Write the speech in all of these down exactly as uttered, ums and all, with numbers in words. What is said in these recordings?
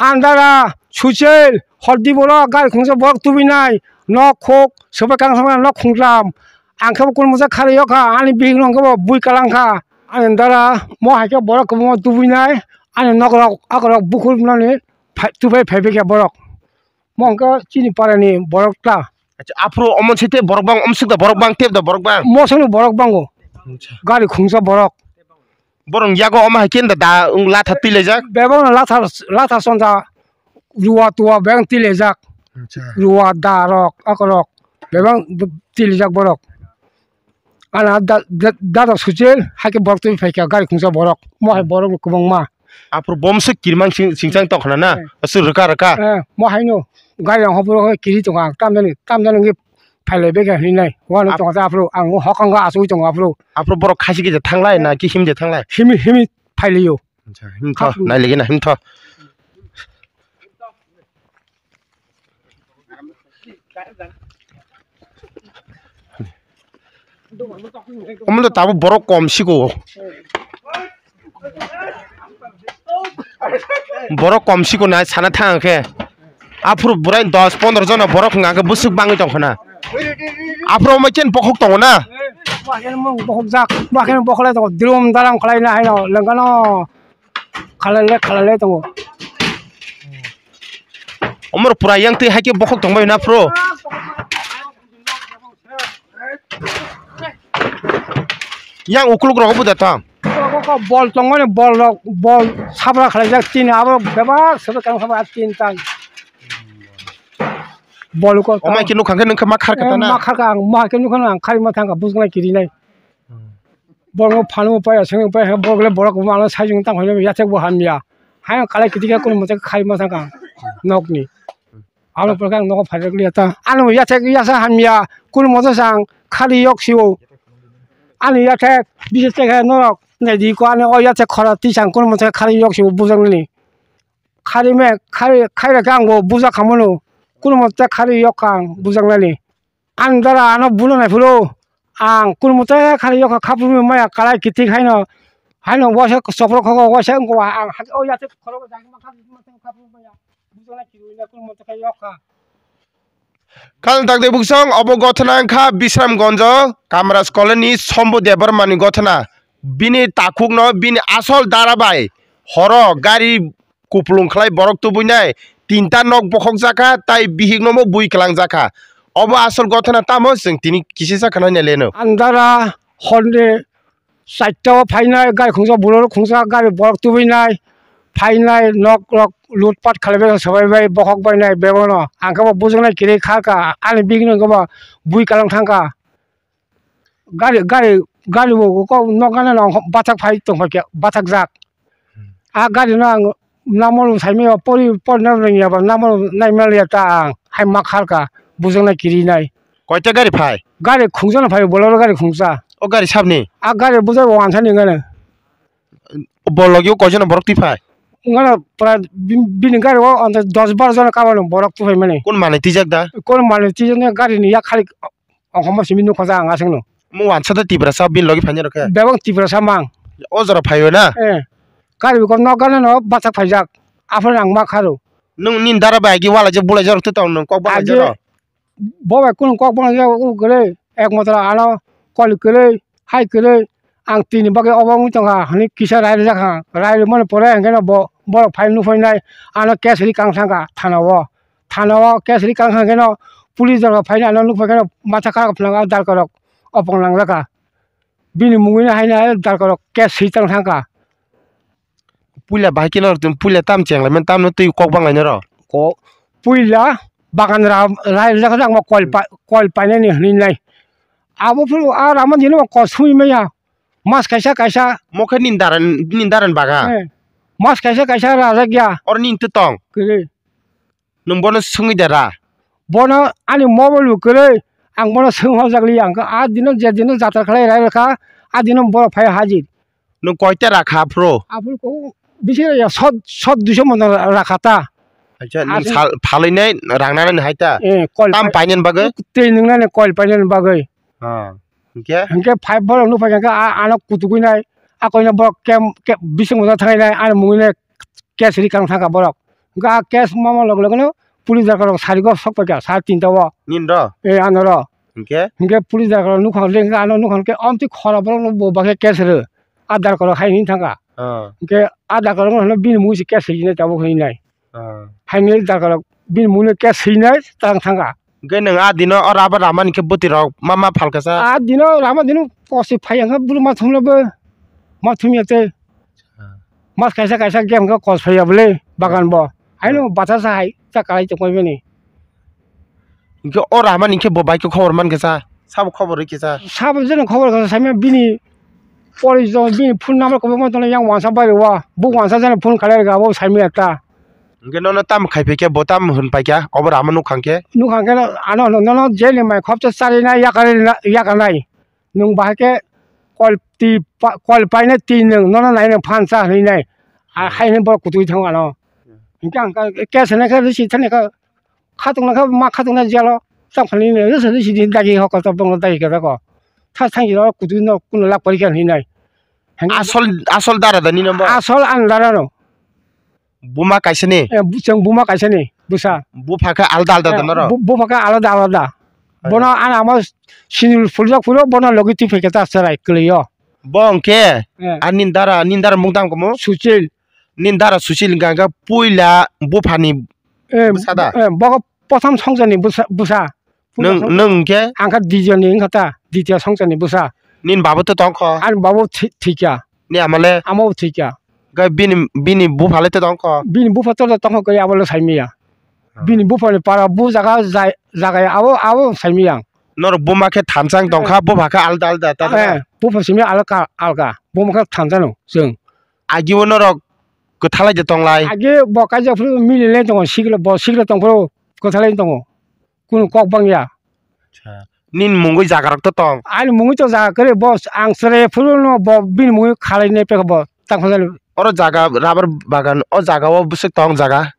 Andara, Suchel, Hordi borok, gari khungsa borok tubinai, nok khok, sobai kang sobai nok khunglam. Ang khe bo kun mosa khari yok kha, ani bihik no khe bo bui kalang kha. Ani dara, mo hai khe borok kwbangma tubinai, ani nok rok, ak rok bukhur nani phai, tubai phai bikha borok. Mo hwnkhe chini parani borok ta. Acha, aphuru omo site borok bang, omsuk da borok bang, tep da borok bang. Mosongni borok bango. Acha. Gari khungsa borok. Borok yago omo hai khe da, da, wng latha twi laijak. Bebak no latha, latha sonda, ruwa tuwa bebak twi laijak. Acha. Ruwa da rok, ak rok. Bebak twi laijak borok. Ana da, da, da rok Suchel, hai khe borok twi phai kha, gari khungsa borok. Mo hai borok kwbangma. Aphuru bom se kirmang sing, singchang tong khna na? Eh. Aswk rwka rwka. Eh, mo haino gari rang hopro hoi kiri tongo ang, tamjani, tamjani wngwi phailai bega hinwi nai. Wano tongo ta aphuru, ang hokang ga asugwi tongo aphuru. Aphuru borok khaisi kisa thanglai na ki himde thanglai? Himi, himi phailaio. Acha, himtho, nai ligi na himtho. Omo to tabuk borok kom siko. Borok kom siko nai sana thang khe. Aphuru burai dos pondro jona borok hwnka khe bwswk bangwi tong khna. Aphuru omo chen bokhok tongo na. Bokhok jak, bokhok lai tongo. Drum daram khlai na haino lengkano. Khalai le, khalai le tongo. Omor pura yang twi hai khe bokhok tongbai na phro. Yang ukuluk rogo buda tang. Bol tongmani bol rok, bol sabra khalai jak tin abo bebak sabra kang sabra tin tang. Bol ko. Omai khe nukha khe nungkha ma khar kata na. Ma khar ka ang ma khe nukha ang khari ma thang ka bujnai kiri nai. Borok phano paya sengwi paya borok le borok mano sai jung tang hoino yathek bo hamya. Hai kalai kiti khe kun mote khai ma thang ka nokni. Alo porkhe ang nogo phaijakliya ta. Ano yathek yasa hamya, kun moto sang khali yok siwo. Ani yathek bises tekhe norok naidi ko ani o yathek khora tisang kun moto khali yok siwo bujaknani. Khari me, khari, khaira khe ang bo bujak khamono. Kun mote khari yok kha ang bujaknani. Ang dara ano bulo nai phuru. Ang kun mote khari yok kha khapru maya kalai kitik haino. Haino waisa chopro khogo waisa wngkha ang o yathek khoro jagma khapru maya. Bujaknai kirui na kun mote kha yok kha. Kal dakde buksong obo gothona wngkha Bisramgonjo Kamraj Colony Sombu Debbarmani gothona. Bini takhukno bini asol dara bai horo gari kupulung khlai borok tubui nai tinta nok bokhok jakha tai bihik no bo bui kwlang jakha. Obo asol gothona tamo chwng tini kisisa khwnai nai leno. Andara horni Chaita o phainai, gari khungsa, Bolero khungsa, gari borok tubui nai, phainai, nok rok lutpat khalai bai, sabai bai, bokhok bai nai, bebak no. Ang khe bo bujaknai kwrwi kha ka, ani bihik no khe bo bui kalang thang ka. Gari, gari, gari bo kok nok gana no bathak phai tong phai khe, bathak jak. A gari no ang Namol saimaya pori porna rwngya ba namol naima liya ta ang hai ma khar ka bujaknai kiri nai. Koita gari phai? Gari khungsa no phai, Bolero gari khungsa. O gari sabni? A gari bujai bo wansa ni ngana. Bo logi o koijon borok twi phai? Ngana pra bin-, bini gari o anta dos bar jon kabano borok twi phai mani. Kun manwi twijak da? Kun manwi twijak ni gari ni yak khali Ongkhorma simi nukha ja ang aswkno. Omo wansa da Tiprasa bini logi phainai rok khe? Bebak Tiprasa mang. O jora phaio na? Eh. Karbi kok nok gana no bachak phaijak. Aphuru ang ma kharo. Nwng nini dara bai agi walaijak bulaijak rok twi tong nwng kok banglaijak rok? Bo bai kunu kok banglaijak o kwrwi. Ek motora ano kol kwrwi, hai kwrwi. Ang tini bagwi obo wngwi tongkha hwnwi kisa rai rijak kha. Rai rwmani pore hwnkhe no bo, borok phai nukphainai ano case rwi kang thangkha thana o. Thana o case rwi kang kha khe no police rok phai nai ano nukphai khe no masa khara phwlang o darka rok opong nang jakha. Bini mungwi no hai nai darka rok case swi tang thang kha. Puila bahai khe no puila tam cheng lai mani tam no twi kok bang lai nai rw. Ko puila bagan ra rai rijak kha ma kol pa kol painani hwnwi nai. Abo phuru a rama dino kol swi maya mas kaisa kaisa. Mo khe nini daran nini daran baga. Eh, mas kaisa kaisa rajak ya. Oro nini twi tong. Kwrwi. Nwng bono swngwi de ra? Bono ani mobile bo kwrwi, ang bono swng hojak li, ang khe a dino je dino jatra khlai rai rwkha, a dino borok phai hajir. Nwng koita rakha aphuru? Aphuru kok bisi ya sot, sot duiso mon rakha ta. Acha, nwng aswk sal phalwi nai rang nani hai ta? Eh, kol tam pai-, painani bagwi? Twi nwngnani kol painani bagwi. Ha, hwnkhe? Hwnkhe phai borok nukphai kha, a, ano kutugwi nai, a koina borok kem, kem, bising mota thangnai, ani mungwi nai case rikang thangkha borok. Ga case mama log log no police darkar rok sari go sok paikha sar tinta o. Nin ro? Eh, ano ro. Hingke? Hingke police darkar rok nukha le hingke ano nukha hingke amtwi khora borok no bo baghe case rw. A darkar rok hai hini thangkha. Ah. Hingke a darkar rok no bini mung si case hini tabuk hini nai. Ah. Hai ni darkar rok bini mung no case hini nai tang thangkha. Hingke nwng a dino o rubber ramani khe bwtwi rok ma ma phalkha sa? A dino rama dino kosi phai hingke bulu ma thumle bo ma thumya tei. Ah. Mas kaisa kaisa game khe kos phaiya bole bagan bo. Haino batasa hai ta kalai tongmani. Hingke o ramani khe bo bai khe khobor man khe sa, sabo khobor rikhe sa. Sabo jeno khobor khe sa, samya bini pori jong bini phone number kobo ma tong yang wansa bai wa, bo wansa jeno phone khalai ga bo samya ta. Hingke nono tam khai phi khe bo tam hwn pai kha, obo rama nuk khang khe. Nuk khang khe ano nono jeni mai khop cha chari na yakari na yakanai. Nwng bahai khe kol twi pa-, kol painai twi nwng nono nai nwng phan cha hinwi nai. A hai hinwi borok kutui thango ano. Hingke ang khe case hinai khe risi thani khe khatung na khe ma khatung na jalo tamo khe nini risi risi di dagi hokol to bongno dagi khe ko. Tha thang jiro kutui no kuno lak pori khe hinwi nai. Asol, asol dara da nini bo? Asol ang dara no. Buma kaisa ni? Eh, bu-, chwng buma kaisa ni bwsa. Bupha khe alda alda Eh, da norok? Bu-, bupha khe alada alada. Hai. Bono ani ama sinil puljak phuru bono logi twi phaikhe ta chwrai kwlwi o. Bo hwnkhe Eh. A nini dara, nini dara mung tamo kamo? Suchil. Nini dara Suchil hwnkha hwnkhe puila buphani Eh, bwsa da? Eh, bogo prothom songjarni bwsa, bwsa. Nwng, nwng hwnkhe? Ang kha Dijon ni wngkha ta, Ditya songchar ni bwsa. Nini babo to tong kho? Ani babo thi-, thikya. Ni ama le? Ama bo thikya. Ga bini, bini bupha le to tong kho? Bini bupha to tong kho, kaya abo le saimaya. Ah. Bini bupha ni para bu jaga jai, jaga ya abo, abo saimaya ang. Norok buma khe thansa wng tong kha, Eh. Bupha khe alda alda ta Eh, na? Bupha simi alka, alka. Buma khe thansa no, chwng. Agi o norok kwthalai de tong lai? Agi bo kaijak phuru mili le tongo, sikla, bo sikla tong phuru kwthalai tongo. Kunu kok bangya. Acha. Nini mungwi jaga rok to tong? Ani mungwi to jaga kwrwi, bo ang chwrai phuru no bo bini mungwi khalai nai pekha bo tang phajani. Oro jaga rubber bagan, o jaga o bwswk tong jaga?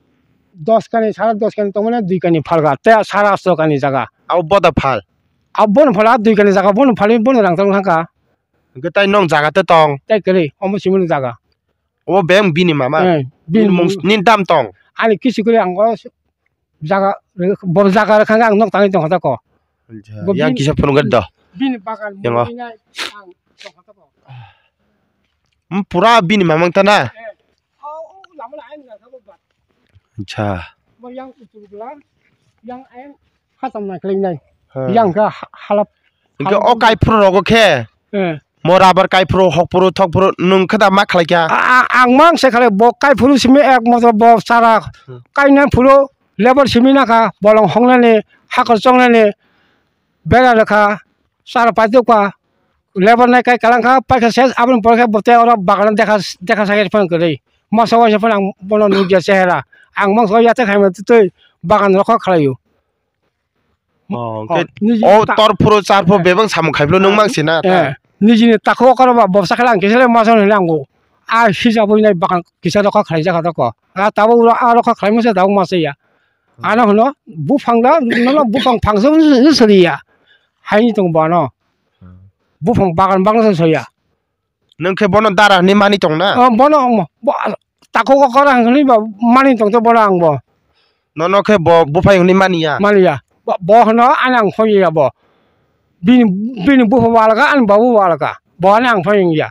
Dos kani, sara dos kani tongmani dui kani phalga, tei sara astro kani jaga. Abo boda phal? Abo bono phal, a dui kani jaga bono phal, bono rang tang thangkha. Hwnkhe tai nong jaga te tong? Tai kwrwi, omo simi no jaga. Obo beng bini mama? Eh, bini Nini mung, mung. Nini dam tong? Ani kisu kwrwi ang o jaga, bo jaga rwkha ang nok tangwi tongkha tako. Acha, bo yang bini, kisa phunukgwi do. Bini bagan Yang o. Mungwi nai ang tongkha tako. Hmm, pura bini mamang ta na? Eh, o, o, lama na ayang na sabo ba. Acha. Bo yang utul bla, yang ayang khatam na khlai nai. Ha. Yang kha ha-, halap. Hingke halap o bangkha. Kaiphuru rogo khe? Eh. Mo rubber kaiphuru, hokphuru, thokphuru, nwng khe da ma khlai kha? A, a, ang mang se khlai, bo kaiphuru simi ek motor bo chara Hmm. kainai phuru, lebar simi nakha, bolong hongnani, hakor chongnani, bera rwkha, chara paitokha, lebar nai kai kalang kha, paikha ses, aboni pore khe bo tei oro bagano dekha, dekha sakhe phano kwrwi. Masa waisa phano ang bono nukya chehera. Ang mangsa yathek hamya twi bagan rokho khlaio. Oh, Oh, hwnkhe niji o ta- tor phuru char phuru Eh. bebak samung khai phuru nwng Eh. Mang sina ta? Eh, nijini takhuk o koroba bobsa khe lang kisa le masa hinwi nango. A hijab oi nai bakan kisa rokha khlai jakha rokho. A tabuk ro a rokha khlai masa tabuk masa ya. Hmm. Ano hwno buphang da, nono buphang phangsa ni sori ya. Haini tong bono. Hmm. Buphang bagan bagan se soya. Nwng khe bono dara hinwi mani tong na? Oh, bono, bo, takhuk o kora hinwi ba mani tong te bono ang bo. Nono khe bo buphai hinwi mani ya? Mani ya. Bo, bo hwno ani ang phai ya bo. Bini, bini bupha bo alaka, ani babu bo alaka. Bo ani ang phai ya.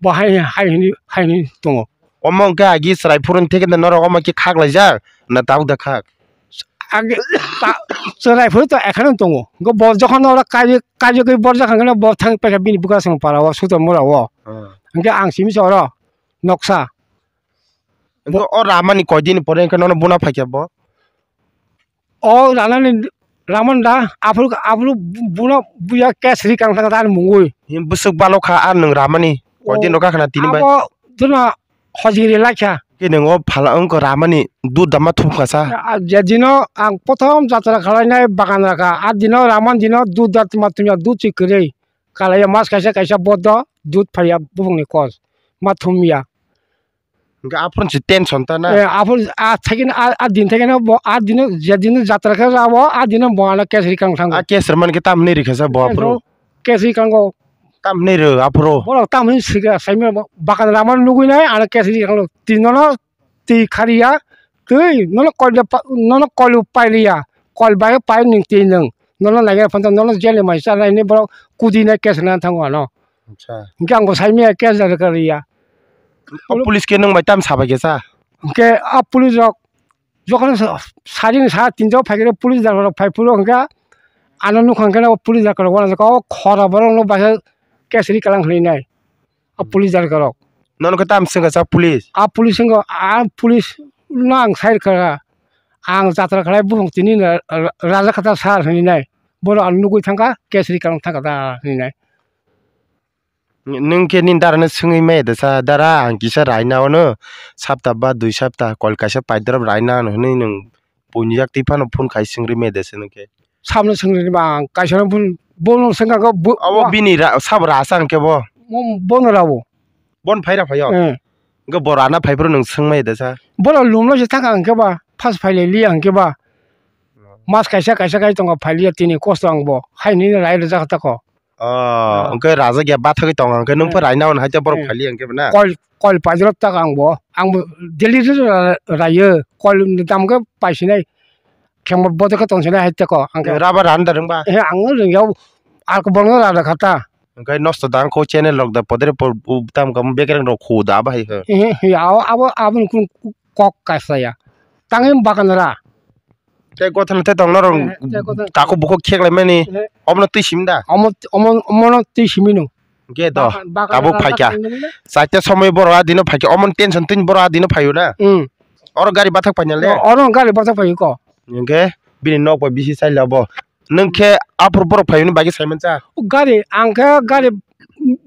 Bo hai, hai hinwi, hai hinwi tongo. Omo hwnkhe agi chwrai phuru theke norok omo khe khaklaijak na tabuk da khak? Age ta-, chwrai phuru to ekheno tongo. Hwnkhe bo jokhon oro kaiwi, kaiwi borjak hwnkhe bo thang paikha bini bwkrasong para o, Sutor mura o. Hmm. Hwnkhe ang simi se oro noksa. Hwnkhe o ramani koi dini pore hwnkhe nono buna phaikha bo? O ranani ramani da aphuru, aphuru buna buya case ri kang thang ta mungwi. Him bwswk balo kha a nwng ramani koi O, din rok kha na tini bai? Abo duna hojiri laikha. Khe nwng o phala wngkha ramani dud dama thum kha sa. A, je dino ang prothom jatra khalainai bagan rakha, a dino raman dino dud dat ma tumya dud si kwrwi. Kalaiya mas kaisa kaisa bodo dud phaiya buphangni kos ma thumya. Hwnkhe aphuru si tension ta na? Eh, aphuru a thaikin a, a din thaikin bo a dino je dino jatra khe rabo a dino bo ano case ri kang thango. A case rwmani khe tamni rikha sa bo aphuru? Case ri kango. Tamni rw aphuru? Borok tamni siga saimano bagan ramano nugwi nai ano case ri kango. Tinono twi khariya, twi, nono kol de pa, nono kol pai liya, kol bai pai ning twi nung, nono naiya phano nono jeli mai cha nai ni borok kudi nai case na thango ano. Acha. Hingke ang bo sai maya case da ka liya. O police ke nung bai tam sabai ke sa? Hingke a police rok jokhon sa, sari ni sa tinta phai khe police da rok phai phuru hingke ano nukha hingke o police da ka rok wana ka o khora borok no bai case ri kalang hwnwi nai. A police jar karok. Nono khe tam swngkha sa police? A police wngkha, a police no ang sai rwkha. Ang jatra khlai buphang tini ra-, ra-, raja kata sar hwnwi nai. Bono ang nugwi thangkha, case ri kalang thangkha da hwnwi nai. Nwng khe nini dara no swngwi maya da sa, "Dara, ang kisa raina ono sapta ba dui sapta kol kaisa paidrop raina ano," hwnwi nwng buini yak twi phano phone khai swngri maya da se nwng khe. Samno swngri ba ang kaisa no phone, bono swngkha khe bo-, Abo wa- bini ra-, sabo rasa hwnkhe bo. Mo-, bono rabo. Bon phaira phaio. Eh. Hwnkhe bo rana phaiphuru nwng swngmaya da sa. Bono lumno se thangkha hwnkhe ba, phas phailai liya hwnkhe ba. Mas kaisa kaisa kai tongo phailiya tini kosto ang bo. Haini rai rwjak tako. Oh, hwnkhe rajakya bathagwi tongo hwnkhe nwng pha raina hwn hai borok phailiya hwnkhe na. Kol, kol paijrop tak ang bo. Ang bo daily ra-, raio. Kol ni dam khe paisinai. Khemo bodo khe tongsinai hai tako. Ang khe rubber randa rwngba? He, ang rwngya. Ar ko bono rada khata. Hwnkhe nosto dang kho channel rok da podre por u tam kam bekereng rok khu da bahai khe. He, he, abo, abo, abo ni kun kok kaisa ya. Tangwi bagan ra. Tei gothana tei tong norok. Eh, tei gothana. Takhuk bukhuk kheklaimani. Eh. Omono twi simi da? Omo, omo, omono twi simi no. Hwnkhe do, bagan, bagan tabuk rok phaikha. Bagan rok. Chaita somoi borok adino phaikha. Omoni tension twi borok adino phaio na? Hmm. Oro gari bathak paina le? O-, oro gari bathak phaio ko. Hwnkhe bini nok bai bisi chaila bo. Nwng khe aphuru borok phaiyoni bagwi saimancha? O gari, ang khe gari,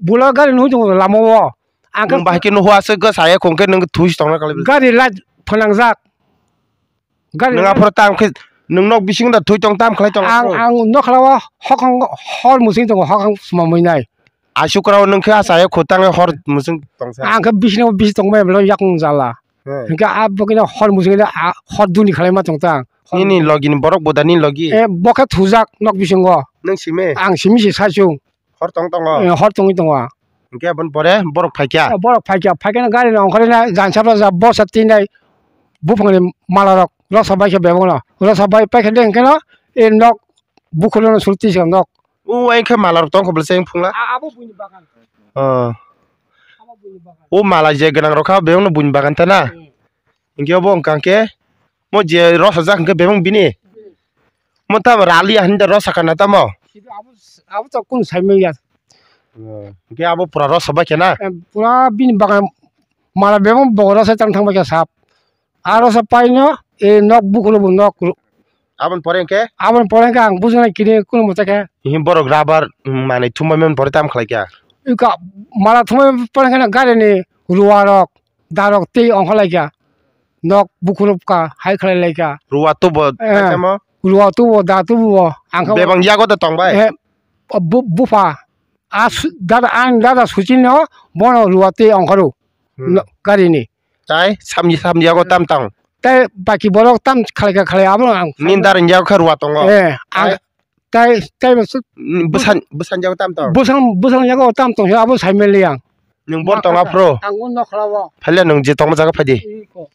bula gari nugwi tongo lama o. Ang khe nwng bahai khe nuhua se gw saya khong khe nwng thuis tongna kali. Gari light phanangjak. Gari nwng aphuru tam khe nwng nok bisingo da thwi tong tam khlai tong ang, aphuru. Ang nokhlao hokhang hor musing tongo, hokhang sumamwi nai. Asukra o nwng khe a chaya khutang hor musing tongsa. Ang khe bisino bisi tongmai bwlai yakung jala. Hmm. Hingke a bokino hor musing a hor duni khlai ma tong tang. Nini logi ni borok bo da nini logi? Eh, bo khe thujak nok bisingo. Nwng simi? Ang simi se saichung. Hor tong tongo? Eh, hor tongwi tongo. Hingke aboni pore borok phaikya? Eh, borok phaikya, phaikya no gari no ongkhorwi nai, jansa bwsa bosa tinai buphang ni mala rok rosa bai khe bebak no. Rosa bai paikha de hingke no, eh, nok bukhuk no sulti se nok. O, ai khe mala rok tong kho bwsai phungla? A-, abo buini bagan. Oh. Abo buini bagan. O mala je gwnang rok kha, bebak no buini bagan ta na? Hmm. Hingke obo wngkha khe, mo je rosa jak hingke bebak bini? Hmm. Mo tamo rali ya hinda rosa kana tamo? Sido abo, abo to kun sai manya. Oh. Hingke abo pura rosa bai khe na? Eh, pura bini bagan mala bebak bogo rosa tang thang bai khe sap. Aro sa paino, e nok bukhuk bo nok ru-, Aboni pore hwnkhe? Aboni pore hwnkhe ang bujinai kini kunu mwtai khe. Ihi borok rubber, mm, manwi thumbai mani pore tamo khlai kha? Ika mala thumbai pore hwnkhe gari ni ruwa rok, da rok tei ongkha lai kha. Nok bukhuk rok ka hai khlai lai kha. Ruwa tubo, eh, tamo? Ruwa tubo, da tubo, ang kha. Bebak yago da tong bai? Eh, bu-, bupha. A su-, dada, ang dada suchino bono ruwa tei ongkha ru. Hmm. No, gari ni. Tai samni samni yago tam tang. Tai baki borok tam khalai kha khalai abo ang. Nin dar yago kha ruwa tongo. Eh, ang tai, tai, tai bo su- Ni bwsan, bwsan yago tam tang. Bwsang, bwsang yago tam tong abo sai meli ang. Nung bor tong aphro. Ang un nokhlao. Phaile nung je tongma jaga phaidi. Iko.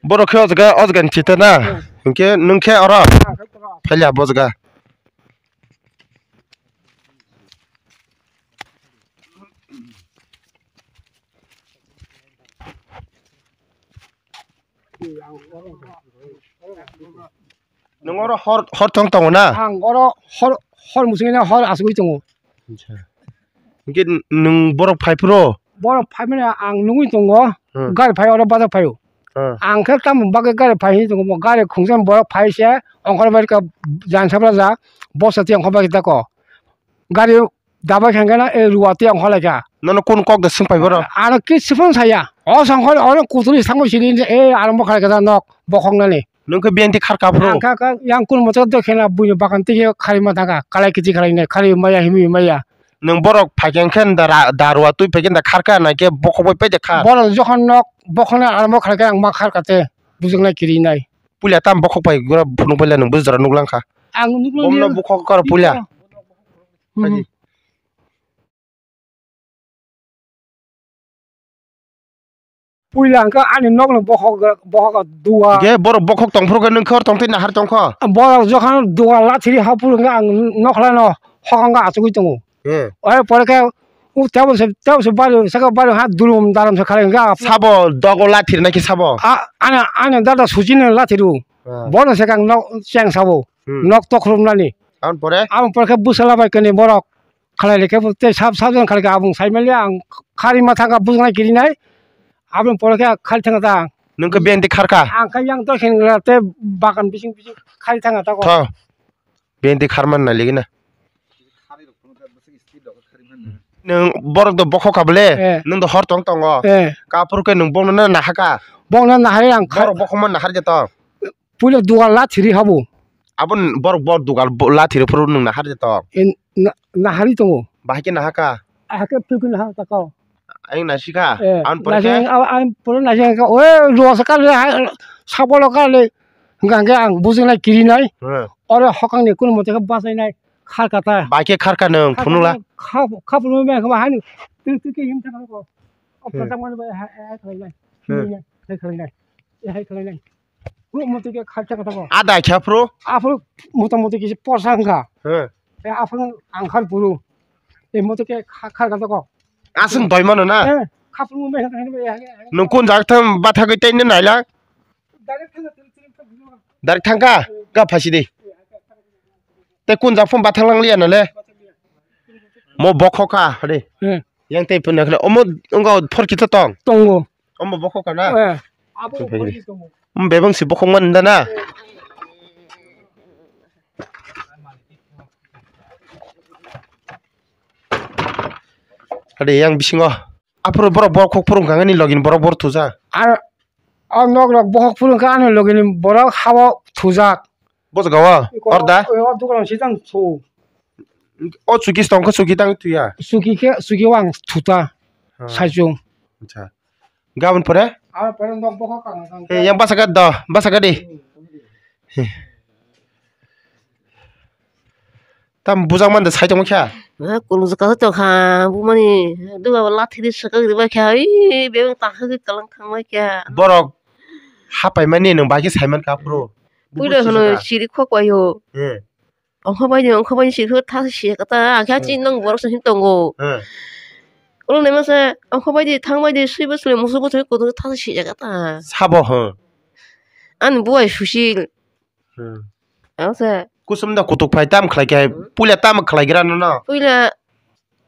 Borok khe o jaga, o jaga ni chita na. Hmm. Hinkhe nung khe oro. Phaile abo jaga. Nwng oro hor, hor tong tongo na? Ang oro hor, hor musungino hor asugwi tongo. Acha. Hinkhe nwng borok phai phuru? Borok phaimani ang nugwi tongo, hmm, gari phai oro bathak phaio. Hmm. Ang khe tamoni bagwi gari phai hinwi tongo, gari khungsa borok phai se ongkhor bai kha jang sabra ja bosa tei ongkhor bai kha tako. Gari dabai kha hwnkhe no, e ruwa tei ongkhor lai kha. Nono kun kok da swng phai boro? Ano kisi phano saya. O songkhor oro kutui sangbo sidi e arambo khlai kha nok bokhok nani. Nwng khe biyang twi khar kha phuru? Ang kha, kha, yang kun motor do khena buini bagan twi khe khari ma thang kha, kalai kichi khalai nai, khari maya himwi maya. Nwng borok phai khe da ra-, da ruwa twi phai khe da khar kha, nai khe bokhok bai pai da khar? Borok jokhon nok bokhok nai arambo khlai khe ang ma khar kha te, bujwk nai kiri nai. Puila tam bokhok pai gura phunuk pai le nwng bujra nuk lang kha. Ang nuk lang. Bomno ya. Bokhok kar puila. Hmm. Puila hwnkhe ani nokni bokhok, bokhok dugar. Ge borok bokhok tongphuru khe nwng khor tongtwi nahar tongkho. Borok jokhon dugar lathiri haphuru hwnkhe ang nokhlano hokang achugwi tongo. He. Oi pore khe u tebo se, tebo se bari, saka bari ha dulum daram se khalai hwnkhe. Sabo dogo lathiri naki sabo? A, ani, ani dada suchini lathiru. He. Bono se kang nok cheng sabo. Hmm. Nok tokhrum nani. Aboni pore? Aboni pore khe bwsala bai kani borok. Khalai le khe bo tei sab sab jani khalai khe abong sai mali ang khari ma thangkha bujnai kirinai aboni pore khe khali thangkha ta ang. Nwng khe benti kharkha? Ang khe yang doi khen gra tei bagan bising bising khali thangkha ta ko. Tho. Benti kharman nai ligina. Nwng borok do bokhok kha bole? Eh. Nwng do hor tong tongo. Eh. Kaphuru khe nwng bongno na nahakha? Bongno nahari ang kha- Borok bokhokma nahar je tong. Puila dugar lathiri habo. Abon borok bor dugar bo-, lathiri phuru nwng nahar je tong. E, na-, nahari tongo. Bahai khe nahakha? Ahake phikwi nahar takao. Ayang nasikha? Eh, aboni pore khe? Naising, a-, ang pore naising kha, "Oi, ruwa sa kale, hai, sabolo kale." Hwnkha hwnkhe ang bujinai kirinai. Hmm. Oro hokangni kunu mote khe bachainai kharkha ta. Bahai khe kharkha nwng phunukla? Kha-, kha phunukma hai khe ba hani twi twi khe him thangkha ko. O Hmm. phatak mani bai hai, hai khlainai. Hmm. Hai khlainai. Hai khlainai. Kunu mote khe kharkha kha ta ko. Ada khe aphuru? Aphuru mota moti kisa porsa wngkha. He. Tei aphuru angkhar phuru. Tei mote khe kha-, kharkha ta ko. Aswk doi mano na? He, kha phuru me. Nwng kun jak thang bathagwi tei nai lang? Direct thangkha, tei tei thangkha. Direct thangkha? Ga phasi di. Tei kun jak phone bathang lang liya na le? Mo bokhok kha, re. He. Yang tei phone nakhla. Omo wngkha phor kita tong? Tongo. Omo bokhok kana? Eh, abo Tongthai phone gini. Tongo. Omo bebang si bokhok man da na? Ade yang bisingo. Aphuru borok bokhok phuru wngkha ni login borok bor thuja. Ar, o nok rok bokhok phuru wngkha ani login borok habo thujak. Bo jaga o, iko, orda? O, o dogan sitang so. O chuki tong khe chuki tang tuya. Chuki khe, chuki wang thuta. Ha. Saichung. Acha. Gabon pore? Aro pore nok bokha kang kang. He, yang basa ka do, basa ka di. Hmm. He. Tam bujak man de sai tong kha. Ha, kulung jaka tong kha, bumani, duga lathi di saka gri ba kha, ui, bebeng ta kha kalang khang ba kha. Borok hapai mani nung bai khe sai man kha, bro. Puila hono siri khok bai ho. He. Ongkha bai ni, ongkha bai ni siri khok thasi si kata, ang kha chi nang borok sa hin tongo. He. Ulo ne masa, ongkha bai di, thang bai di, sui bwsle, musu bwsle, kotor thasi si kata. Sabo ho. Ani buai susil. Hmm. Ang se. Kusum da kutuk phai tam khlai khe, hmm, puila tam khlai gira no no. Puila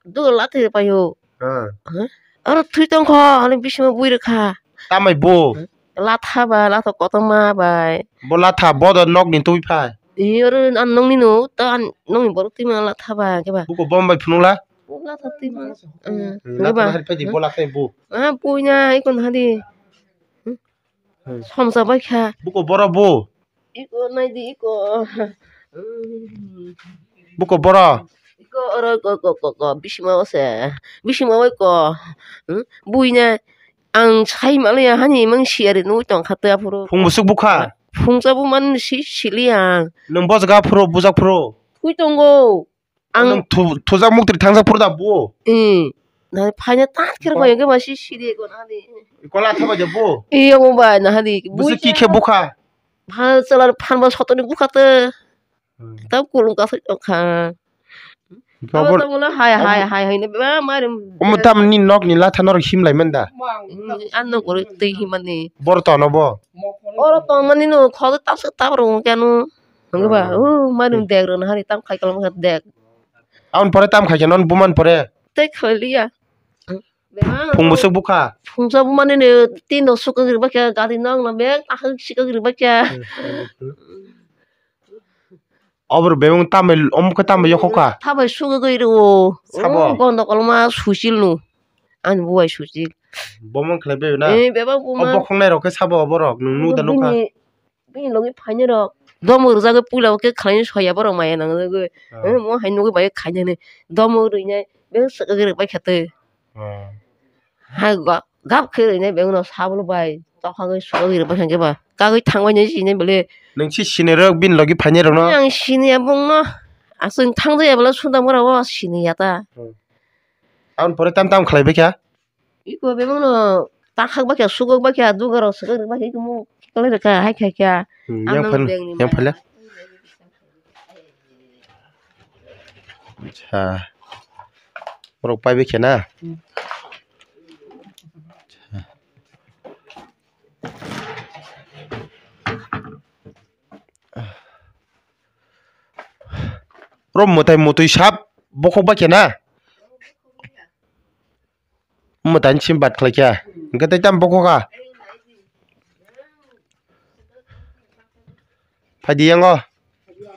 dugol atwi paio. Hmm. Huh? Aro thwi tong kho, ani bisima bui rwkha. Tamai bo? Huh? Latha ba, latha kotorma bai. Bo latha, bo do nok ni twi phai. Ee, oro an nokni no, ta an nokni borok twi ma latha ba, khe ba. Buko bom bai phunukla? Bo latha twi ma. Hmm. Hmm, khe ba. Latha hari phai di, bo latha bo. Ah, puina, iko na di. Hmm. Somsa bai kha. Buko boro bo? Iko nai di, iko. Buko boro? Iko oro ko, ko, ko, ko, bisima o se. Bisima o ko. Hmm? Buina ang sai maliya hani mang siari nui tong kha ta phuru. Phung busuk bukha? Phungsa bu man si, sili ang. Nung bojga phuru, bujak phuru? Thui tongo. Ang nung thu-, thujak muktri thangjak phuru da bo? Ee. Na phaina ta kher bai ke ba si sidi ko na di. Kola thaba je bo? Ee, omo bai na di. Busi ki khe bukha? Phan chala phan ba sotoni bukha te. Hmm. Tam kulung ka sai kha. Abo tam la hai, hai, hai, hai ne ba mari. Omo tam ni nok ni latha norok him lai man da? Ee, an nok oro tei him mani. Bor tono bo? Oro ton mani no khol ta sa ta ro kanu. Hangba, hmm, o mari dek ro na hari tam khai kalam dek. Aboni pore tam khai khe non buman pore? Tei khaliya. Phung busuk bukha? Phungsa bumani ne tin do suk gri bakya gari nang na bek ta sik gri bakya. Obor bebeng tamai omkhe tamai yokhokha? Thabai suk gri ro. Sabo? Gondo kolma susil no. Ani buai susil. Bomon khlai be na? Eh, bebak buma. O bokhongnai rok khe sabo oborok nung nu da nukha? Bini logi phainai rok domo rwjagwi puila o khe khlainai soya borok maya nangjagwi. Ah. Eh, mo hai nugwi bai khainani domo rwinai beng swkagwi rwbai kha twi. Ah. Hai ga-, gap khe rwinai beng no sabolo bai tokhagwi swkagwi rwbai kha khe ba kagwi thangbai nai sinai bole. Nung si sinai rok bini logi phainai rok no? Ang siniya bongno. Aswk thang jaya bwla sudam ora o siniya ta. Hmm. Aboni pore tam tam khlai bai kha? Iko bebak no takhak bakya, sugak bakya, dugarok swkak bakya, iko mung kikolai rwkha, hai khai kha. Hmm, Ang yang nang phal-, beng ni yang mai. Phala. Acha. Borok pai bai khe na? Hmm. Oro mwtai mwtwi sap bokhok bai khe na? Mwtai ni sim bat khlai kha. Hwnkhe tei tamo bokhok kha? Phaidi yango.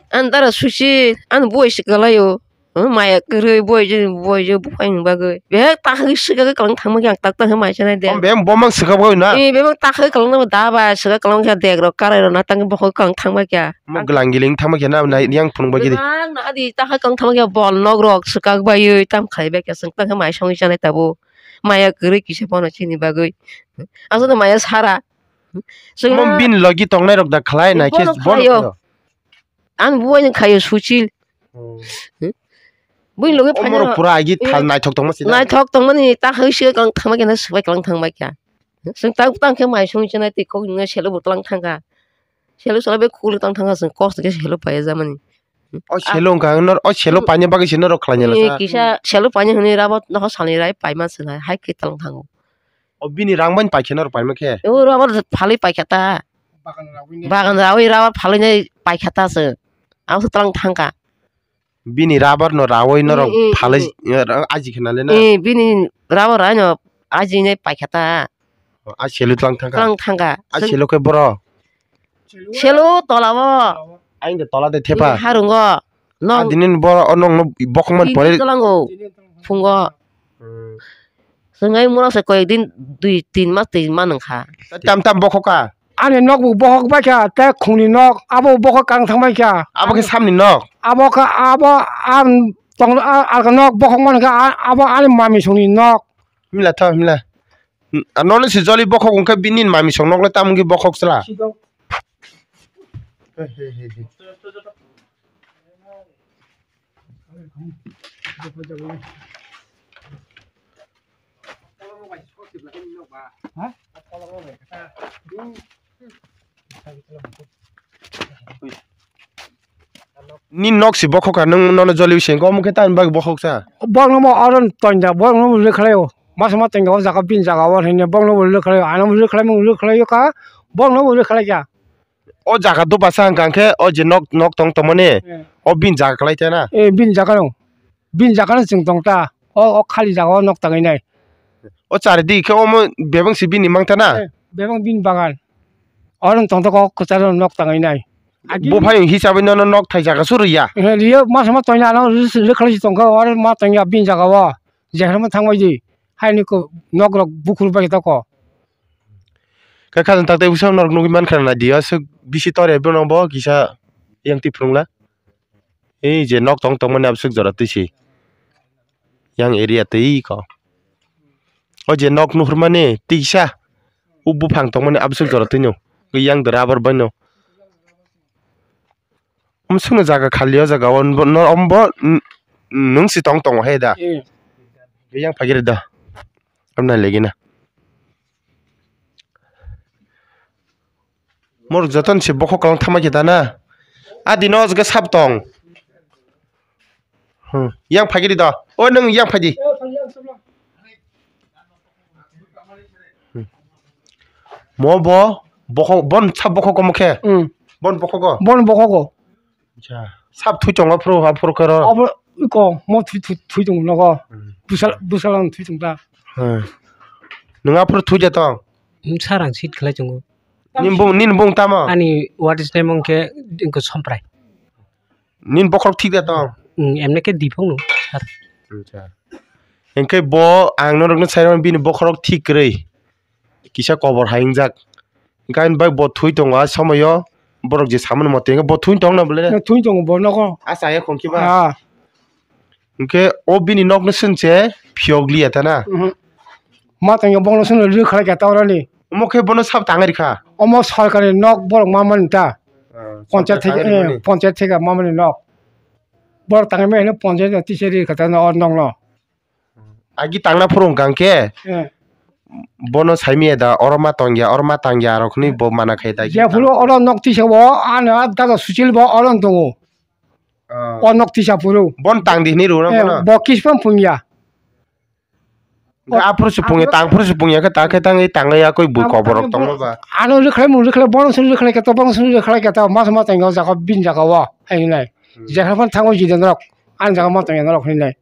Ang dara susi, ang buai se kwlaio. Hmm, maya kwrwi buai je, buai je, buphang bagwi. Be takhwk swkagwi kwlwng thangma khe ang tak tak khe mai sanai de. Om bem bomang swkagwi na? Eh, bebak takhwk kwlwng nabo da ba, swkak kwlwng khe dek rok karai rok na tang bokhok kwlwng thangma khe. Mo glang giling thangma khe na, na yang phunuk bagwi de. Bebak na di takhwk kwlwng thangma khe bol nok rok swkak baiwi tam khai bai khe swng tang khe mai songwi sanai tabuk. Maya kwrwi kisa bono chini bagwi. Aswk maya sara. Chwng Mo na bini logi tongnai rok da khlai na khe bono bono khlaio. Khlaio. Ang buai ni khaio suchil. Hmm. Hmm? Buini logi Omoro phaina pura agi thal eh, naithok tongma sida. Naithok tongmani ta hai se kang thangma kena swbai klang thangbai kha. Chwng ta tang khe mai song chana tei kok nge selo bo tlang thangkha. Selo sala be khulu tang thangkha chwng kok se selo pai jamani. O selo wngkha nor o selo paina bagwi se norok khlaina eh, lakha. Kisa selo paina hwnwi rabo noho salni rai paima se hai khe tlang thango. O bini rang bai paikhe norok paima khe? O rubber phalwi paikha ta. Bagan rawi ne. Bagan rawi rubber phalwi nai paikha ta se. Ang se tlang thangkha. Bini rubber no rawi norok eh, eh, phalwi eh. Aji khe nale na? Eh, bini rubber ano aji nai paikha ta. O, a selu tlang thangkha? Tlang thangkha. A selu khe boro? Selu tola o. Aing de tola de thepa. Bini harungo. Nong. Adini boro o nong no bokong man pore. Tini tlango. Phungo. Hmm. Swngai mura se koyek din dui tin mas twi man wngkha. Tam tam bokhok ka? Ani nok bo bokhok bai kha, tei khungni nok abo bokhok kang thang bai kha. Abo khe samni nok? Abo kha, abo ang tong, a, alka nok bokhok man kha, a, abo ani mami songni nok. Himla tho, himla. Nono se joli bokhok wngkha bini mami song nok le tamo wngkhe bokhok chwla. Ni nok si bokhok ka, nwng nono joli se, omo khe tamni bagwi bokhok sa? Borok no mo oro toinda, borok no mo rwkhlaio, masa ma toinda o jaga bini jaga o hinwi borok no mo rwkhlaio, ano mo rwkhlai mung rwkhlaio ka, borok no mo rwkhlai ya. O jaga dopasa hwnka hwnkhe o je nok, nok tong tongmani, eh, o bini jaga kwlai ta na? Eh, bini jaga no, bini jaga no chwng tong ta, o, o khali jaga o nok tangwi nai. O chari di khe omo bebang si bini mang ta na? Eh, bebang bini bagan. Oro tong toko kwcharo nok tangwi nai. Agi buphai hisabai nono nok thai jaga su rwya? Eh, riyo masa ma toina ano rwkhlai si tongkha, oro ma tongya bini jaga o. Jephru ma thangbai di. Haini ko nok rok bukhur bai toko. Khe khajang tak tei bwskango norok nugwi mankha na di aswk bisi torya bono bo kisa yang twi phwrwngla. Ei je nok tong tongmani abswk jora twi se yang area twi ko. O je nok nuhurmani twi kisa o buphang tongmani abswk jora twi no yang de rubber bai no. Omswkno jaga khali o jaga o, ombo, n-, nwng si tong tongo he da. Eh. Yang phagiri da. Am nai legi na. Mor joton si bokhok kalang thama khe da na. A dino o jaga sap tong. Hmm. Yang phagiri da. O nwng yang phagi. Hmm. Mo bo bokhok, bon sap bokhok omo khe? Hmm. Bon bokhok o? Bon bokhok o. Acha. Sap thui tongo phuru, ha phuru khe ro? Abo iko mo thui, thui, thui tongo nogo. Hmm. Busal, busal ang thui tong ta. Hmm. Nwng aphuru thui de tong? Hmm, sarang sit khlai tongo. Nini bung, nini bung tamo? Ani what is name wngkhe ingkho Somprai. Nini bokhorok thik da tong? Hmm, emne khe diphok no, sir. Acha. Hingkhe bo ang norokno sai rw bini bokhorok thik kwrwi. Kisa kobor hai wngjak. Hingkhe ani bai bo thui tongo a somoyo. Borok je samani mote hingkhe bo thui tong na bole? Thui tongo bo nogo. A chaya khong kiba? Ah. Hingkhe o bini nokno swnse phiyok liya ta na? Mhm. Ma tongya bokno swnse rw khlai kha ta oroni. Omo khe bono sab tangwi rikha? Omo sarkari nok borok ma mani ta. Ah, ponchayat sarkari theke, tangwi eh, rikha ni? Ponchayat theke ma mani nok. Borok tangwi mano ponchayat no tisa ri kha ta no o nokno. Agi tangna phuru hwnkha hwnkhe, eh, Bono saimaya da, oro ma tongya, oro ma tangya, aro khwnwi bo mana khai da. Jephuru oro nok tisa bo, ano dada Suchil bo oro tongo. Ah. O nok tisa phuru. Bon tang di hwnwi rwna bono. Bo kispam phungya. Aphuru se phungya, tang phuru se phungya khe, ta khe tangwi tangwi ya koi bui koborok tongma ba. Ano rwkhlai mung rwkhlai, bono se rwkhlai khe to, bono se rwkhlai khe to, mas ma tangya o jaga, bini jaga o, hai nai. Hmm. Jekhai phano thango jide norok, ani jaga ma tangya norok hinwi nai.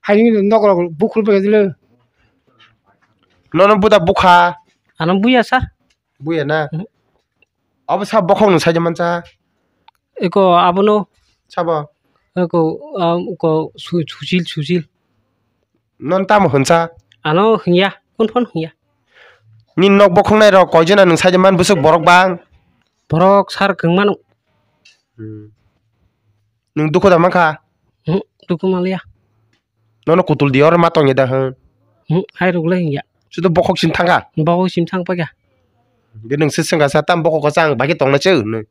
Hai nini nokrok bukhuk bai dile. Nono buda bukha. Ano buya sir. Buya na? Mhm. Abo sa bokhok nung saija mansa. Eko abono. Sabo? Eko, um, ko su-, susil, susil. Non tamo hwnsa? Ano hwnya, kun phon hwnya. Ni nok bokhok nai rok koi jona nung saija man busuk borok bang? Borok sir kwng mano. Hmm. Nwng dukhu da mankha? Hmm, dukhu manliya. Nono kutul di oro ma tongya da hwn? Hmm, hai rwgwlai hwnya. Sudo bokhok sim thangkha? Bokhok sim thang paikha. Ge nwng se swngkha sa tam bokhok sa ang bai khe tongna se hwnwi.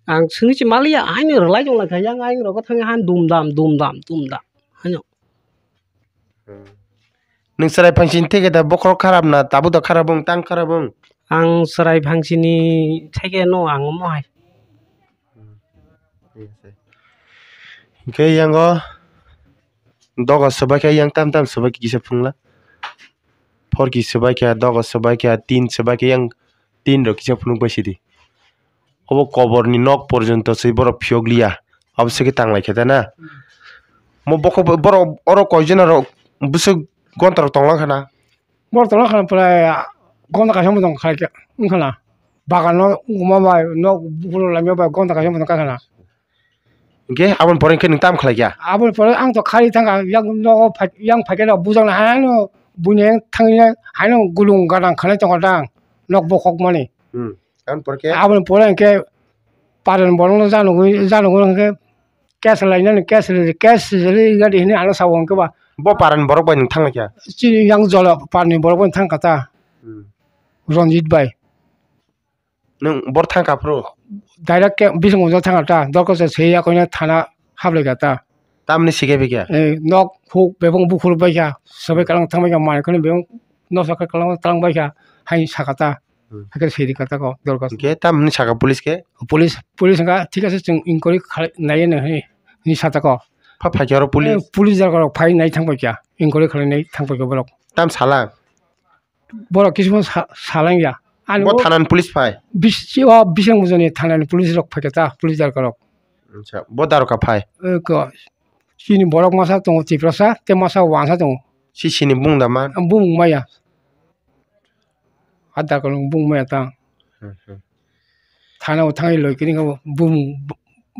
Ang swngwi se maliya, haino rwlai tong lai kha, yang ayang rogo thangwi han dum dam, dum dam, dum dam. Haino. Nwng chwrai phangsini theke da bokhorok kharap na, tabuk da kharap wng, tang kharap wng? Ang chwrai phangsini theke no ang omo hai. Hwnkhe yango doga swbaikha, yang tam tam swbaikha kisa phungla. Phorki swbaikha, doga swbaikha, tin swbaikha, yang tin rok kisa phunuk bai sidi. Obo koborni nok porjonto se borok phiyok liya. Abo se khe tanglai khe ta na. Mo bokhok borok oro koi jona rok bwswk gonta rok tong lang kha na. Borok tong lang kha na prai gonta kaisa mo tong kha khe wng kha na. Bagan no wngma bai nok buphuru lamya bai gonta kaisa mo tong kha na. Hwnkhe aboni pore hwnkhe nwng tamo khlai kha? Aboni pore ang to khari thangkha, yang nogo phai, yang phaikhe no bujaknai haino buini yang thangwi haino gulung ganang khanai tongo dang nok bokhokmani. Hmm. Aboni pore khe? Aboni pore hwnkhe paran borokno janugwi, janugwi hwnkhe case lainani, case ri, case ri gadi hinwi ano sao hwnkhe ba. Bo paran borok bai nwng thanglaikha? Chini yang jola parni borok bai thangkha ta. Hmm. Ranjit bai. Nwng bor thangkha phuru? Direct ke bising ujak thangkha ta, dorkar se swi yakoino thana hablai kha ta. Tamni sikhe bikhe? Eh, nok huk bebong bukhur baikha, sabai kalang thangbai kha, manwi kheno bebong nosa khe kalang, kalang baikha, hai sakha ta. Hmm. Hakhe siri kha ta ko dorkar. Hwnkhe tamni sakha police khe? Police, police wngkha, thik ase, chwng inquiry khalai naiya no, hwnwi sakha ta ko. Pha phaikha oro police? Eh, police dorkar phai nai thangbai kha, inquiry khalai nai thangbai kha borok. Tam salang? Borok kisu sa-, salangya. Ani bo o thanani police phai? Bis-, o bising bujoni thanani police rok phaikha ta, police darka rok. Acha, bo daroka phai? Eko, chini borok masa tongo Tiprasa, tei masa wansa tongo. Si sini bung da man? Ang bung maya. A darka rok bung maya ta. Hmm, hmm. Thana o thangwi loi kini kabo bung b-,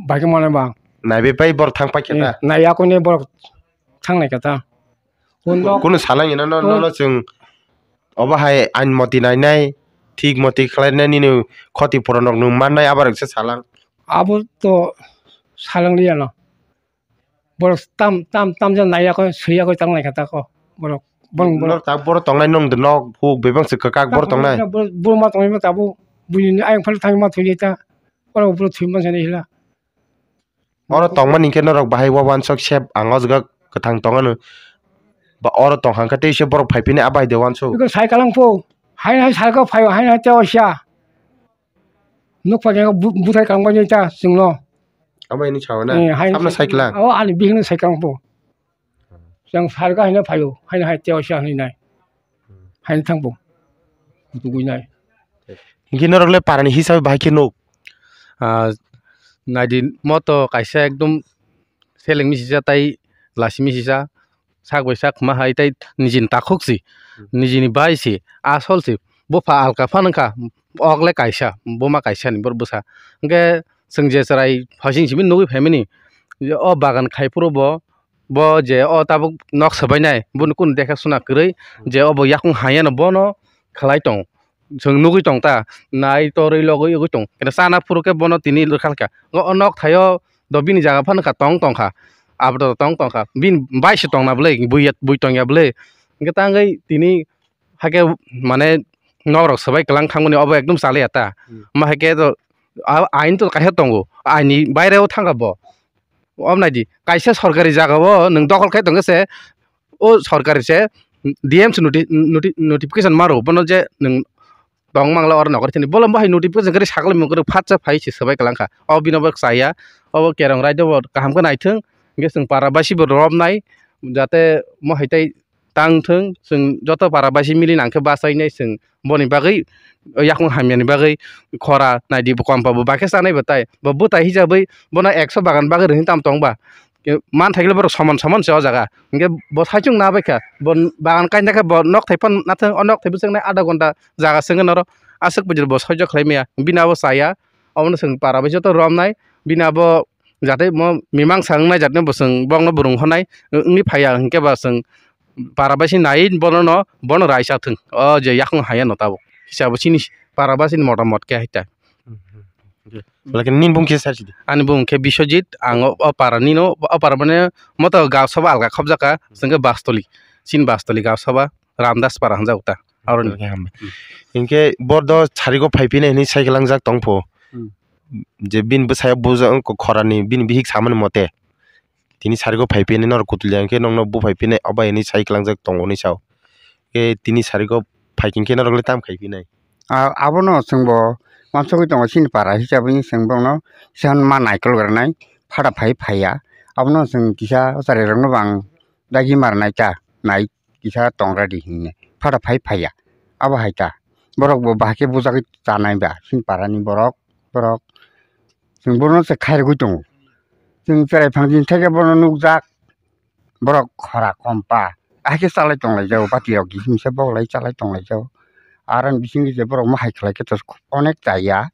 bai khe mane ba. Naibe pai borok thang paikha ta? Eh, nai yakone borok thang nai kha ta. Kunu salang ino no, no, no, chwng obo hai ain moti nainai, thik moti khlainai, nini khoti pura nok nwng mannai, abo rok se salang. Abo to salang liya no. Borok tam, tam, tam jan nai yakho, swi yakho tang nai kha ta ko. Borok, borok, borok. Nor ta borok tongnai nwng de nok huk bebang se kwkak borok tongnai. Borok, borok ma tongnai ma tabuk. Buini ayang phal thang ma thwi ta. Borok, borok thwi ma jani hila. Oro tongmani hwnkhe norok bahai uansuk sep ang o jaga kwthang tongmano. Ba oro tongkha hwnkhe tei se borok phai phini a bahai de uansuk. Bikhe sai kalang pho. Haino hai salka phaio, haino hai tei osia. Nuk phaikhe bu-, buthai kangbaino ta chwngno. Abo hini sao na? Eh, haino samno sai kalang? O ani bihikno sai kalang pho. Yang salka haino phaio, haino hai tei osia hinwi nai. Haino thangbo. Tugui nai. Hingke norok le parani hisab bai khe nuk. Ah, naidi moto kaisa ekdom seleng misisa tai lasi misisa sak bai sak ma hai tai nijini takhuk si, nijini bai si, asol si, bupha alka phan wngkha, ok le kaisa, buma kaisa ni borok bwsa. Hingke chwng je chwrai hasing simi nugui phaimani, o bagan khai phuru bo, bo je o tabuk nok swbainai, boni kunu dekha suna kwrwi, je obo yakung hayano bono khlai tong, chwng nugui tong ta, nai torwi logwi ugui tong, khe sana phuru khe bono tini rwkha kha, o nok thaio do bini jaga phano kha tong tong kha, abo tong tong kha, bini bai se tongna bwlai, bui ya, bui tongya bwlai, hwnkhe tangwi tini hakhe mane nok rok swbai kwlang thangmani obo ekdom chaliya ta, hmm, ma hakhe to a-, ain to kaisa tongo, aini baire o thangkha bo. Omo naidi, kaisa sorkari jaga o nwng dokhol khai tongkhe se, o sorkari se D M se noti-, noti-, notification maro, bono je nwng tong mangla oro nokar thani. Bolong bo hai notification kari sakle mung kari phatsa phai se swbai kalang kha. O bino bo chaya, obo kerong raida bo kaham khe naithwng, hwnkhe chwng para basi bo romnai, jate mo hai tai tang thwng, chwng joto para basi mili nang khe bachainai chwng boni bagwi, yakung hamyani bagwi khora naidi bo kompa bo bakhe chanai bo tai. Bo bwtai hijabwi bono ekso bagan bagwi rwhing tam tong ba. Ke man thaikle borok soman soman se o jaga. Hwnkhe bo saichung na bai kha. Bo bagan kaina khe bo nok thai phan nathang, o nok thai bwswk nai adha ghonta jaga swngo noro aswk bujur bo soijo khlai maya. Bini abo chaya. Obono chwng para bai joto romnai. Bini abo jate mo mimang sa wngnai jate bo chwng bokno bo rung honai wngwi phaiya hwnkhe ba chwng para bai se nai bono no bono raisa thwng. O je yakung haya no tabuk. Hisabo chini para bai se ni motamot khe hai ta. Belai khe nini bung khe sar sidi. Ani bung khe Biswajit, ang o, o para nino, o para mane moto gaon sabha alga khobjak kha, chwng khe Bastoli, chini Bastoli gaon sabha, Ramdas para hwnjak ta. Aroni. Belai khe hambai. Hmm. Hinkhe bordo sarigo phai phinai hinwi sai khe langjak tong pho. Hmm. Je bini bwsaya buja wng kho khorani, bini bihik samani mote. Tini sarigo phai phinai norok kutul ya hinkhe nokno buphai phinai, obo hinwi sai khe langjak tongo hinwi sao. Khe tini sarigo phai khe hinkhe norok le tam khai phinai. A-, abono chwngbo wansugwi tongo, chini para hisabwi chwng bono kisa ma naikol granai, phada phai phaiya. Abono chwng kisa o chwrairokno bo ang dagi marnai ta, nai kisa tong ready hinwi. Phada phai phaiya. Abo hai ta. Borok bo bahai khe bujagwi chanai ba, chini parani borok, borok. Chwng bono se khairogwi tongo. Chwng chwrai phangchini theke bono nukjak. Borok khora kompa, ahai khe chalai tonglaijao, bati rok kisa misa boklai chalai tonglaijao. Aro ni bisingo je borok mohai khlai khe to onek chaya.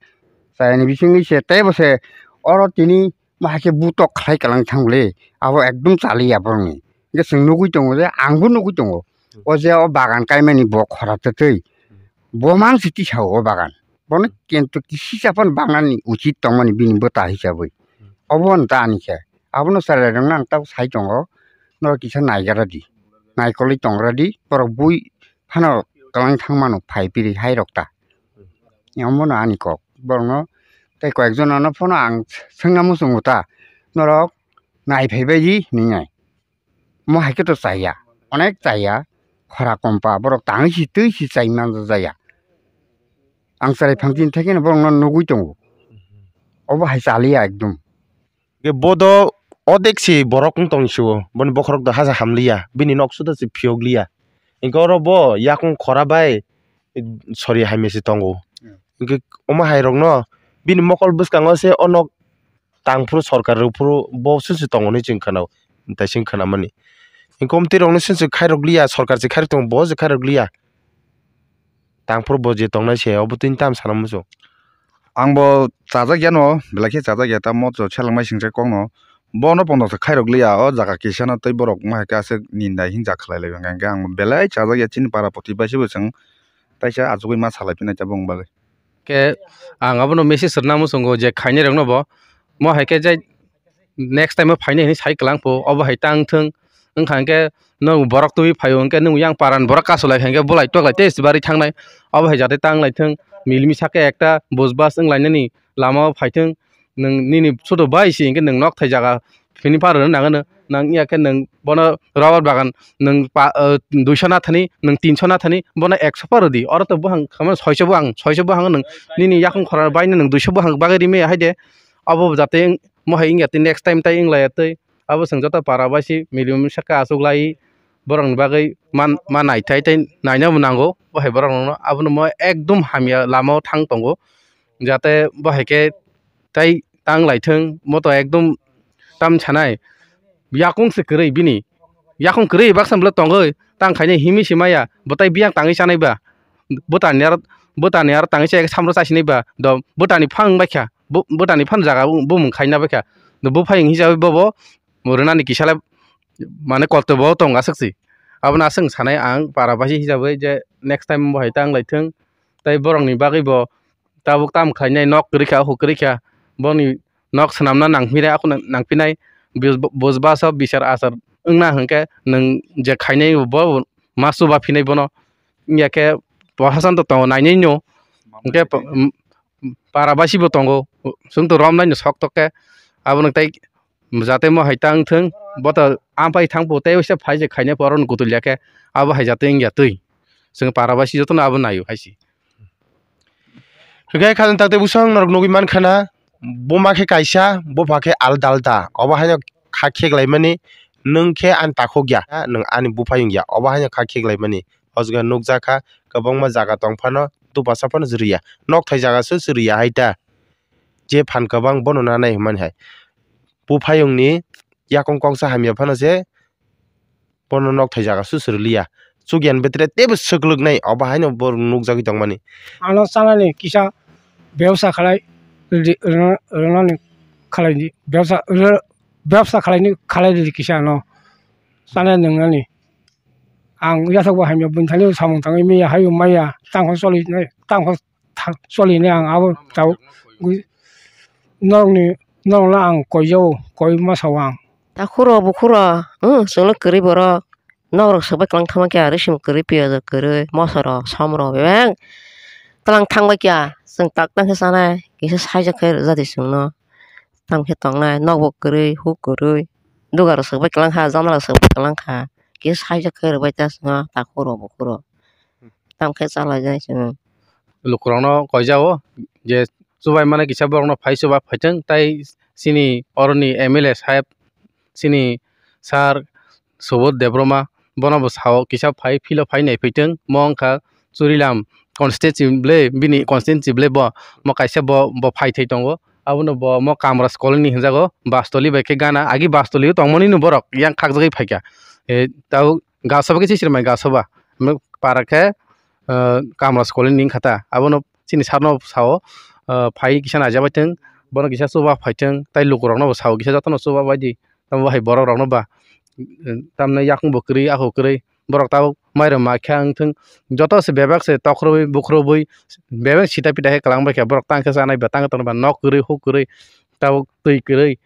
Chayani bisingo se teibo se oro tini mohai khe butok khlai kalang thangli, abo ekdum chaliya borokni. Hwnkhe chwng nugui tongo je, angbo nugui tongo. O je o bagan kaimani bo khora twtwi, bo man se tisao o bagan. Bono kintu kisisa phano bagnani uchit tongmani bini bwta hisabwi. Obo no ta ani khe. Abono chwrairokno ang tabuk sai tongo, norok kisa naigra di, naikolwi tongra di, borok bui phano kwlwng thang mano phai piri hai rok ta. Omono ani kok, borokno tei koi ek jonano phano ang swngna muchungo ta, norok nai phai bai di hinwi nai. Omo hai khe to chaya, onek chaya, khora kompa, borok tangwi si twi si chai man jaya. Ang chwrai phangchini theke no borokno nugui tongo, obo hai chaliya ekdum. Hwnkhe bodo odek se borok wng tong sio, boni bokhorok do haja hamliya, bini nok suda se phiyokliya. Hwnkhe oro bo yakung khora bai sori hamya se tongo. Hmm. Hwnkhe omo hai rokno bini mokol bwskango se o nok tang phuru sorkar rw phuru bo se se tongo hinwi chwng khwnao, tai chwng khwnamani. Hwnkhe omtwi rokno se se khairokliya, sorkar se khairok tongo, bo se khairokliya. Tang phuru bo je tongnai se, obo tini tam sana muchung. Ang bo chajak ya no, belai khe chajak ya, tamo to seleng mai singcha kok no. Bono pono se khairok liya, o jaga kisa no tei borok ma hai khe aswk ninda hinjak khlai lai hwnkha hwnkhe ang belai chajak ya, chini para poti bai se bo chwng taisa achugwi ma salai phinai ta bong bagwi. Khe ang abono message rwna muchungo je khainai rokno bo, mo hai khe jai next time o phainai hinwi sai kwlang pho, obo hai tang thung. Wngkha hwnkhe nwng borok tubui phaio hwnkhe nwng yang paran borok kasu lai kha hwnkhe bolai toklai tei se barwi thangnai. Obo hai jate tang lai thung, mili misa khe ekta bus bus wng lainani lama o phai thung. Nwng nini sudo bai si hwnkhe nwng nok thai jaga phini par rwna nang ano. Nang iya khe nwng bono rubber bagan nwng pa, ah, duiso na thani, nwng tinso na thani, bono ekso par rwdi. Oro to buphang khamano soiso buphang, soiso buphang nwng nini yakung khorang baino nwng duiso buphang bagwi rimaya hai de. Obo jate mo hai wngya tei next time tai wng laiya tei. Abo chwng joto para bai se mili misa khe achuk lai borokni bagwi man, ma naithai tei naina bo nango. Bo hai borok rokno abono mo ekdum hamya lama o thang tongo, jate bo hai khe tei tang lai thung, mo to ekdum tam sanai yakung se kwrwi bini, yakung kwrwi baksa bwlai tongwi tang khainai himwi se maya, bo tai biyang tangwi chanai ba, bwtani aro, bwtani aro tangwi chai khe samro chasinai ba, do bwtani phang bai kha. Bu-, bwtani phan jaga bu-, bumung khaina bai kha. Buphai wng hisabai bobo rwnani kisa le mane kolto bo tong aswk si. Abono aswk sanai ang para baisi hisabai je next time bo hai ta wng lai thung. Tei borokni bagwi bo tabuk tam khlainai nok kwrwi kha, huk kwrwi kha. Boni nok swnamna nang phinai, ako nang, nang phinai. Bus-, bus bus o bichar achar wngna hwnkhe nwng je khainai bo ma chuba phinai bono. Wngya khe bo hasan to tongo nainai no. Hwnkhe po-, para baisi bo tongo, chwng to romnai no sok tok khe, abono tei jate mo hai ta wng thung. Bo to ampai thangpo tei waisa phai je khaina poro no kutul ya khe abo hai jatwi wngya twi. Chwng para bai si jotono abo naio hai si. Hwnkhe khajang tak tei bwswng norok nugwi mankha na, buma khe kaisa, bupha khe alda alda. Obo haino kha kheklaimani, nwng khe ani takhuk ya, nwng ani buphayung ya, obo haino kha kheklaimani. O jaga nukjakha, kwbangma jaga tong phano, dupasa phano chwrwi ya. Nokthai jaga se chwrwi ya hai ta. Je phan kwbang bono nanai hwnmani hai. Buphayungni yakung kongsa hamya phano se bono nokthai jaga su swrwliya. Chukyan betre teibo swklwknai, obo haino bo nukjagwi tongmani. Ano chanani kisa bebsa khalai rwdi, rwna-, rwnani khalai di, bebsa, rw-, bebsa khalaini khalai rwdi kisa ano chanani nwngnani. Ang yasakbo hamya bwthani samung tangwi maya, hayo maya, tangkho choli nai, tangkho tha-, choli nai ang abo tao gwi norokni, norokno ang koi jao, koi ma sao ang. Takhuro bukhuro, hmm, chwngno kwrwi borok. Nokrok swk bai kwlang thangma khe, ari simi kwrwi, piyaj rok kwrwi, moso rok, som rok, bebak twlang thang bai kha. Chwng tak tang khe chanai, kisa saijak khe rwjadi chwngno. Tamo khe tongnai, nokbo kwrwi, huk kwrwi, dugar rok swk bai kwlang kha, janala rok swk bai kwlang kha, kisa saijak khe rwbai ta chwngno takhuro bukhuro. Tamo khe chalaijak chwng. Lukurokno koijao je chubai mani kisa borokno phai chuba phaitwng, tai chini oroni M L A saheb chini sir Subodh Debbarma, bono bo sao kisa phai, philo phai nai phaitwng, mo wngkha Churilam constituency ble, bini constituency ble bo, mo kaisa bo, bo phai thai tongo, abono bo mo Kamraj colony hinjago, Bastoli bai khe gana, agi Bastoli o tongmani no borok yang khakjagwi phaikha, e, tabuk Gasoba khe sisirmai Gasoba, para khe, eh, Kamraj colony ni wngkha ta, abono chini sir no sao, eh, phai kisa naijak bai thwng, bono kisa chuba phai thwng, tai lukurok no bo sao kisa jotono chuba bai di, tamo bo hai borok rok no ba, eh, tamni yakung bo kwrwi, aho kwrwi, borok tabuk mairum ma khe wng thwng, joto se bebak se tokrobwi bukrobwi, bebak sita pita khe kwlang bai kha, borok tang khe chanai ba tang tong ba nok kwrwi huk kwrwi, tabuk twi kwrwi,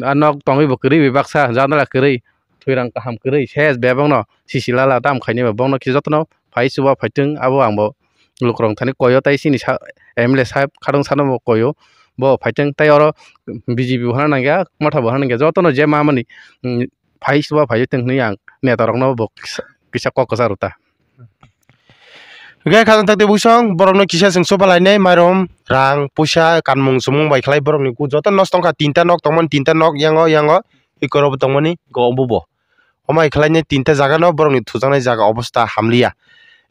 a nok tongwi bo kwrwi bai baksa, janala kwrwi, thwirang kaham kwrwi, ses bebak no sisi lala tam khaini ba, bokno kisa jotono phai chuba phaitwng, abo ang bo lukurok thani koyo, tai chini sa M L A saheb khatwng sano bo koyo, bo phaitwng, tai oro B J P bo hana nangya, motha bo hana nangya, jotono je ma mani, mm, phai chuba phaitwng hinwi ang neta rokno bo kisa, kisa kok kwcharo ta. Hwnkhe khajang tak tei bwswng borokno kisa chwng chuba lainai, mairum, rang, puisa, kanmung chumung bai khlai borokni ku joto nosto wngkha, tinta nok tongmani, tinta nok yango yango, ikorobo tongmani, go obo bo. Omo hai khlainai tinta jaga no borokni thujaknai jaga obostha hamliya.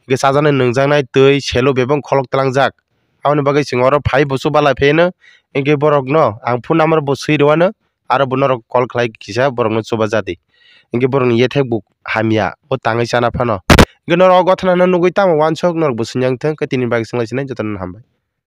Hwnkhe chajaknai nwngjaknai twi selo bebak kholok tlangjak. Aboni bagwi chwng oro phai bo chuba lai phaiano, hwnkhe borokno ang phone number bo swi rwano, aro bo norok call khlai kisa borokno chuba jadi. Hwnkhe borokni yethek bo hamya, bo tangwi chana phano. Hwnkhe norok o gothanano nugwi tamo uansuk norok bo swinjak thung, khe tini bagwi swnglaisini jotono hambai.